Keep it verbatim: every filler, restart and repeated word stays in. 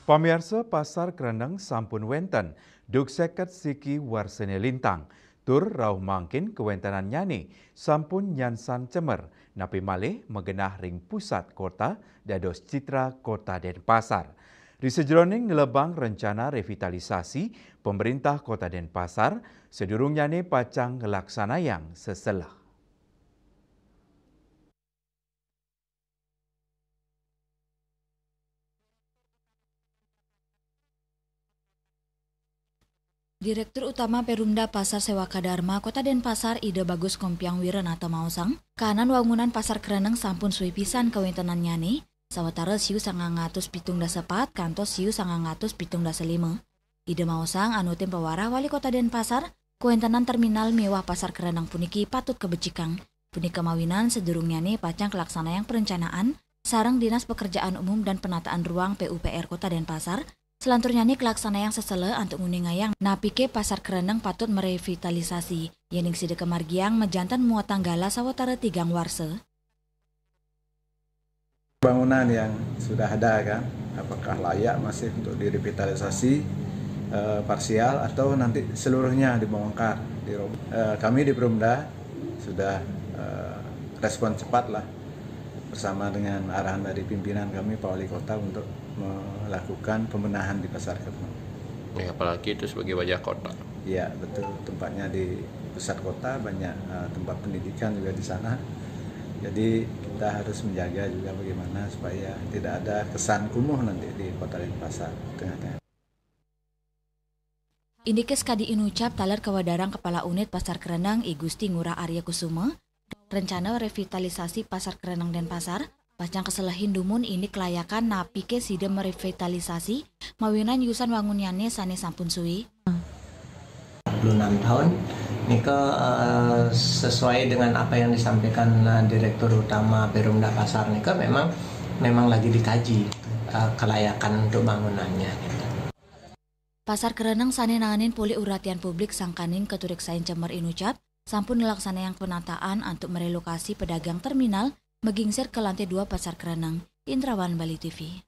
Pamiarsa, Pasar Kreneng sampun wénten duk seket siki warsané lintang. Tur rauh mangkin kawéntenannyane sampun nyansan cemer, napi malih magenah ring pusat kota dados citra Kota Denpasar. Ri sajeroning nelebang rencana revitalisasi, pemerintah Kota Denpasar sadurungnyane pacang nglaksanayang seseleh. Direktur Utama Perumda Pasar Sewaka Dharma Kota Denpasar, Ida Bagus Kompiang Wiranata maosang, kahanan wangunan Pasar Kreneng sampun suwi pisan kawéntenannyane, sawatara siu sangang atus pitung dasa pat kantos siu sangang atus pitung dasa lima. Ida maosang anutin pawarah Wali Kota Denpasar, kawéntenan terminal miwah Pasar Kreneng puniki patut kabecikang. Punika mawinan sadurungnyane pacang kalaksanayang perencanaan sareng Dinas Pekerjaan Umum dan Penataan Ruang, P U P R, Kota Denpasar, salanturnyane kalaksanayang seseleh antuk nguningayang napike Pasar Kreneng patut merevitalisasi, yening sida kamargiang majanten muat tanggala sawatara tigang warsa. Bangunan yang sudah ada, kan, apakah layak masih untuk direvitalisasi, eh, parsial atau nanti seluruhnya dibongkar, diroboh? Eh, kami di Perumda sudah, eh, respon cepat lah, bersama dengan arahan dari pimpinan kami, Pak Wali Kota, untuk melakukan pembenahan di Pasar Kreneng. Ya, apalagi itu sebagai wajah kota. Ya, betul. Tempatnya di pusat kota, banyak, eh, tempat pendidikan juga di sana. Jadi, kita harus menjaga juga bagaimana supaya tidak ada kesan kumuh nanti di Kota Denpasar tengah-tengah. Indike sakadi inucap taler kawadarang Kepala Unit Pasar Kreneng, I Gusti Ngurah Arya Kusuma, rencana revitalisasi Pasar Kreneng Denpasar pacang kaselehin dumun indik kelayakan napike sida merevitalisasi mawinan yusan wangunnyane sane sampun suwi. Dua puluh enam tahun nika, eh, sesuai dengan apa yang disampaikan, eh, Direktur Utama Perumda Pasar nika memang, memang lagi dikaji, eh, kelayakan untuk bangunannya. Pasar Kreneng sane nanganin polih uratian publik sangkaning katureksain cemer inucap sampun nglaksanayang penataan antuk merelokasi pedagang terminal magingsir ka lantai dua Pasar Kreneng. Indrawan, Bali T V.